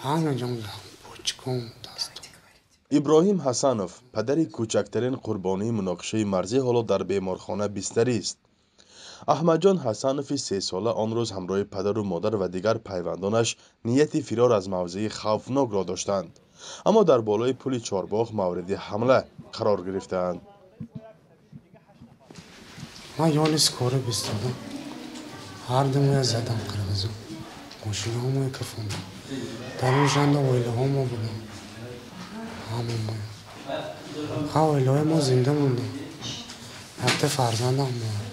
Ҳама ҷон почком, даст. Иброҳим Ҳасанов, падари кӯчактарин қурбонии муноқишаи марзӣ, ҳоло дар беморхона бистарист. Аҳмадҷон Ҳасанови 3-сола он рӯз ҳамроҳи падару модар ва дигар пайвандонаш нияти фирор аз мавзеи хавфнокро доштанд, аммо дар болои пули Чорбоғ мавриди ҳамла қарор гирифтаанд. Ман ёни скорый бистодам, ҳар думоя задам қирғизо, мошинаҳомоя кафондам. Дар он жанда оилаҳо мо будам, ҳамамоя. Ха, оилаҳои мо зинда мондам, якта фарзандам морд.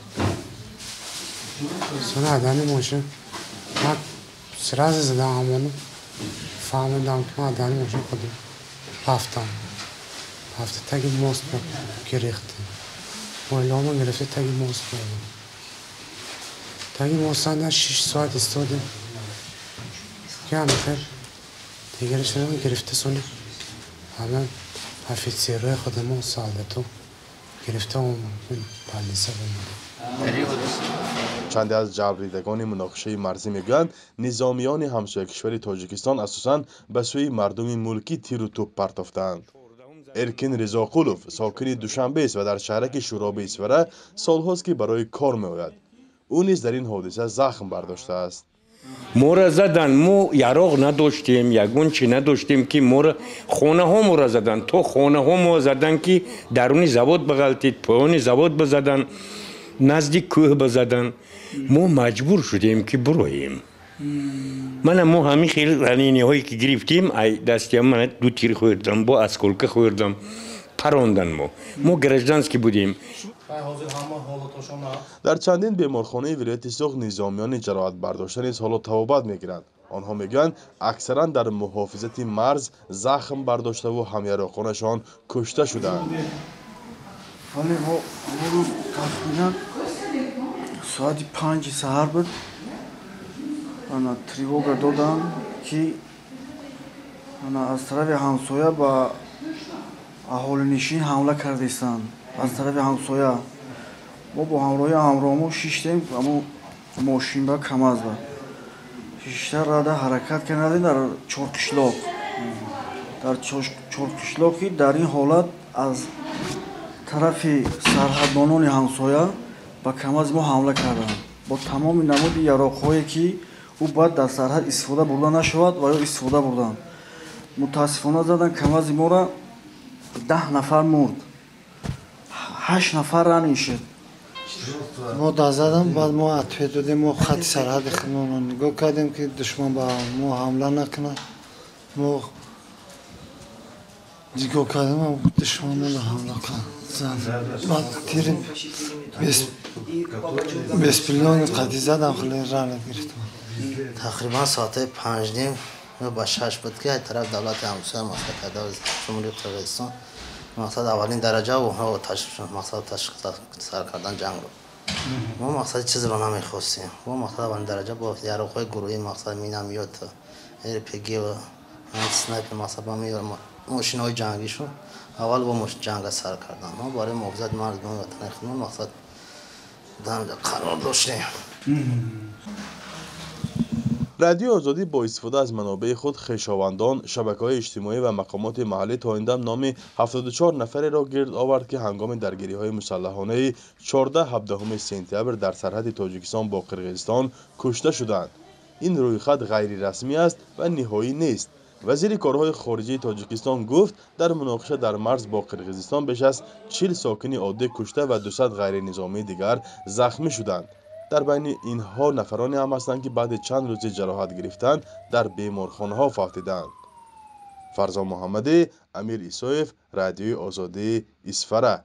Сони адани мошин ман сразу задам ҳамону, фаҳмидам, ки ман адани мошин худам рафтам. Рафта таги мост гирехтем. Оилаҳомо гирифта таги мост бурдам. Таги мостанда 6 соат истодем, ки ҳамихел дигарашро гирифта, сони ҳама офитсерҳои худамо, солдато гирифта больница бомадем. Чанде аз ҷабрдидагони муноқишаи марзӣ мегӯянд, низомиёни ҳамсоякишвари Тоҷикистон асосан ба сӯи мардуми мулкӣ тиру тӯб партофтаанд. Эркин Ризоқулов сокини Душанбест ва дар шаҳраки Шӯроби Исфара солҳост, ки барои кор меояд. Ӯ низ дар ин ҳодиса захм бардоштааст. Моро задан, мо яроқ надоштем, ягон чи надоштем, ки моро хонаҳо моро задан, то хонаҳо мо задан, ки даруни завод бағалтид, поёни завод бизадан, назди кӯҳ бизадан. Мо маҷбур шудем, ки буроем. Мана мо ҳамин хел ранение ҳое ки гирифтем, ай дастиам мана ду тир хӯрдам, бо осколка хӯрдам, парондан. Мо гражданский будем. Дар чандин беморхонаи вилояти Суғд низомиёни ҷароҳатбардошта низ ҳоло табобат мегиранд. Онҳо мегӯянд, аксаран дар муҳофизати марз захм бардоштаву ҳамяроқонашон кушта шудаанд. Вале мо рӯз тахминан соати 5-и саҳар буд, ана тревога доданд, ки ана аз тарафи ҳамсоя ба аҳолинишин ҳамла кардистанд. Аз тарафи ҳамсоя мо бо ҳамроҳи ҳамроҳмо шиштем, амо мошинба, КамАЗба шишта рада ҳаракат кардем дар Чорқишлоқ. Дар Чорқишлоқи дар ин ҳолат аз тарафи сарҳадбонони ҳамсоя ба КамАЗи мо ҳамла карданд бо тамоми намуди яроқҳое, ки ӯ бояд дар сарҳад истифода бурда нашавад ва ё истифода бурданд. Мутаассифона, задан КамАЗи моро, 10 нафар мурд, ҳашт нафар ранен шуд. Мо да задам, баъд мо ответ додем. Мо хати сарҳади худмонро нигоҳ кардем, ки душман ба мо ҳамла накунад. Мо нигоҳ кардем, душман моро ҳамла кард, зад. Баъд тири беспилотный қадӣ задам, хеле рана гирифтам. Тақрибан соатҳои 5:30 ё ба 6 буд, ки аз тараф давлати ҳамсоя, мақсад Ҷумҳурии Қирғизистон, мақсад аввалин дараҷа онҳо мақсад сар кардан ҷангро. Мо мақсади чизеро намехостем. Мо мақсад аввалин дараҷа бо яроқҳои гурӯҳӣ, мақсад миномёт, РПГ, снайпер, мақсад ба мошинаҳои ҷангишон аввал бо ҷанга сар кардан. Мо барои муҳофизати мардуми ватани худмон мақсад қарор доштем. Радиои Озодӣ бо истифода аз манобеи худ, хешовандон, шабакаҳои иҷтимоӣ ва мақомоти маҳаллӣ то ин дам номи 74 нафареро гирд овард, ки ҳангоми даргириҳои мусаллаҳонаи 14-17 сентябр дар сарҳади Тоҷикистон бо Қирғизистон кушта шуданд. Ин рӯйхат ғайрирасмӣ аст ва ниҳоӣ нест. Вазири корҳои хориҷии Тоҷикистон гуфт, дар муноқиша дар марз бо Қирғизистон беш аз 40 сокини оддӣ кушта ва 200 ғайринизомии дигар захмӣ шуданд. Дар байни инҳо нафароне ҳам ҳастанд, ки баъди чанд рӯзи ҷароҳат гирифтан дар беморхонаҳо фавтиданд. Фарзон Муҳаммадӣ, Амир Исоев, Радиои Озодӣ, Исфара.